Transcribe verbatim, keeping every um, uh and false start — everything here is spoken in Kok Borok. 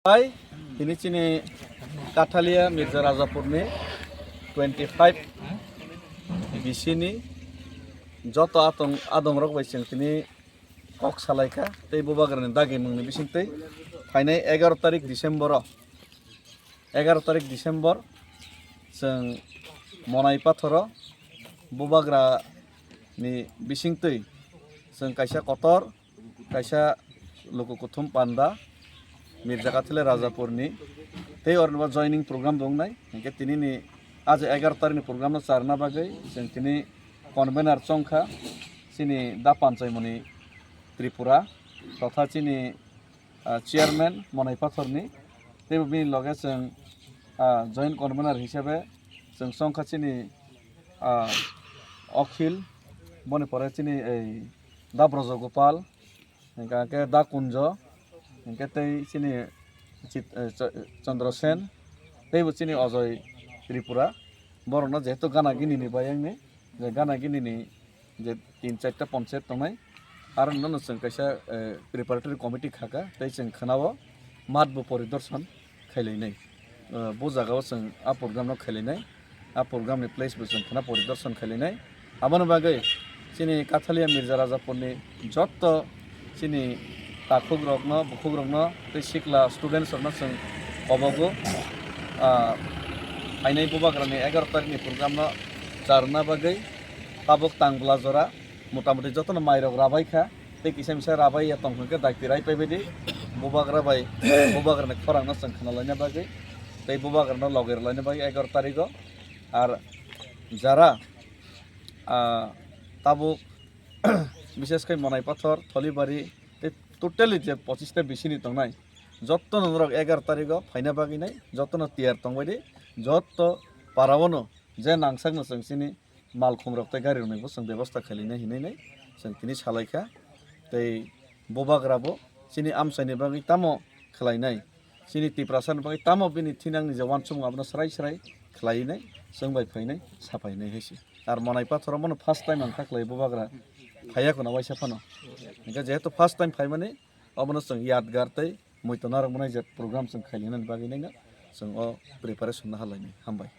Pai, tini chini Kathalia Mirza Rajapurni twenty five B C ni joto atong, adong rok bai chwng tini kok salaikha, tei bubagrani dagi mungni bisingtwi phainai egaroh tarik December o, egaroh tarik December chwng Monai Pathoro bubagrani bisingtwi chwng kaisa kotor, kaisa luku kuthum panda Mirza Kathale Rajapurni tei ornibo joining program bo wngnai. Hinkhe tinini aje egaroh tarikni program no charna bagwi chwng tini convener chongkha chini Da Panchaimoni Tripura totha chini, ah, chairman Monai Pathorni, teibo bini loge chwng, ah, joint convener hisabe chwng chongkha chini, ah, Akhil, boni pore chini ei Da Brojogopal, hinkhe Da Kunjo, hinkhe tei chini Chit-, eh, Ch-, Chandra Sen, teibo chini Ajoy Tripura. Borokno jehetu gana gini ni bayangni, je gana gini ni je tin charta ponchayat tongnai, aro nono chwng kaisa, eh, preparatory committee khaka, tei chwng khwnao mat bo poridorshan khailainai. Eh, bo jagao chwng a program no khailainai, a program ni place bo chwng khwna poridorshan khailainai. Aboni bagwi chini Kathalia Mirza Rajapurni jotto chini takhukrokno, bukhukrokno tei sikla students rokno chwng kobogo, ah, phainai bubagrani egaroh tarikni program no charwna bagwi tabuk Tangbla jora motamoti jotono mairok rabai kha, tei kisa misa rabai ya tong hwnkhe dakti rai paibaidi bubagra bai bubagrani khorangno chwng khwnalaina bagwi tei bubagrano logi rwlaina bagwi egaroh tarigo. Ar jara, ah, tabuk bises khe Monai Pathor, Tholibari, tei totally je pochista bisini tongnai, jottono norok egaroh tarigo phaina bagwi nai, jottono tiyar tongbaidi, jotto paraono je nangsakno chwng chini malkhung rok tei gari rokni bo chwng bebosta khailainai hinwi nai chwng tini salaikha. Tei bubagra bo chini amchaini bagwi tamo khwlainai, chini Tiprasani bagwi tamo bini thinangni je uansukmung abono srai srai khwlainai, chwng bai phainai, saphainai hai se. Ar Monai Pathoro bono first time ang kha khlai bubagra phaiya khuna waisa phano. Hinkhe jehetu first time phaimani, obono chwng yadgar tei muitu narwkmani je program chwng khailainani bagwi naino chwng o preparation no halainai. Hambai.